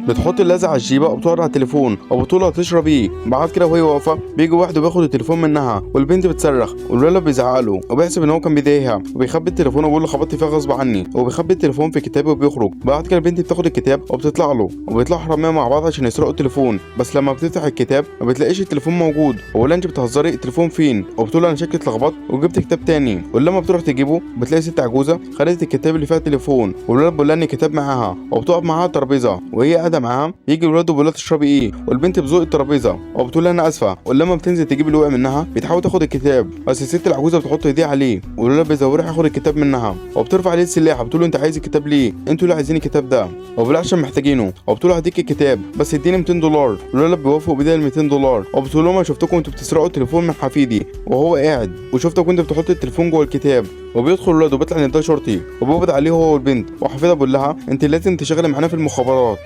بتحط اللزق على الجيبه وبتقعد على التليفون وبتقول هتشرب ايه. بعد كده وهي واقفة بيجي واحد وبياخد التليفون منها، والبنت بتصرخ والولد بيزعق له وبيحسب ان هو كان بيضايقها، وبيخبي التليفون وبيقول له خبطت فيها غصب عني، وبيخبي التليفون في كتاب وبيخرج. بعد كده البنت بتاخد الكتاب وبتطلع له، وبيطلعوا حرامية مع بعض عشان يسرقوا التليفون. بس لما بتفتح الكتاب ما بتلاقيش التليفون موجود، وبقول انت بتهزري التليفون فين؟ وبتقول انا شكلي اتلخبطت وجبت كتاب تاني. ولما بتروح تجيبه بتلاقي ست عجوزه خدت الكتاب اللي فيها التليفون، والولد بيقول لها ان الكتاب معاها، وبتقف معاها على الترابيزة وهي قاعدة معاها. يجي الولد وبيقول لها تشربي ايه، والبنت بتزق الترابيزة وبتقول لها انا اسفه. ولما بتنزل تجيب اللي وقع منها بتحاول تاخد الكتاب، بس الست العجوزة بتحط ايديها عليه، والولد بيزورها ياخد الكتاب منها، وبترفع عليه السلاح وبتقول له انت عايز الكتاب ليه؟ انتوا اللي عايزين الكتاب ده؟ وبيقول عشان محتاجينه. وبتقول له هديك الكتاب بس اديني $200. الولد بيوافق وبيديها $200، وبتقول لهم انا شفتكم انتوا بتسرقوا التليفون من حفيدي وهو قاعد، وشفتك وانت بتحط التليفون جوه الكتاب. وبيدخل الولد وبيطلع ان ده شرطي، وبيقبض عليه هو والبنت. وحفيدها بيقول لها انت لازم تشتغلي معانا في المخابرات.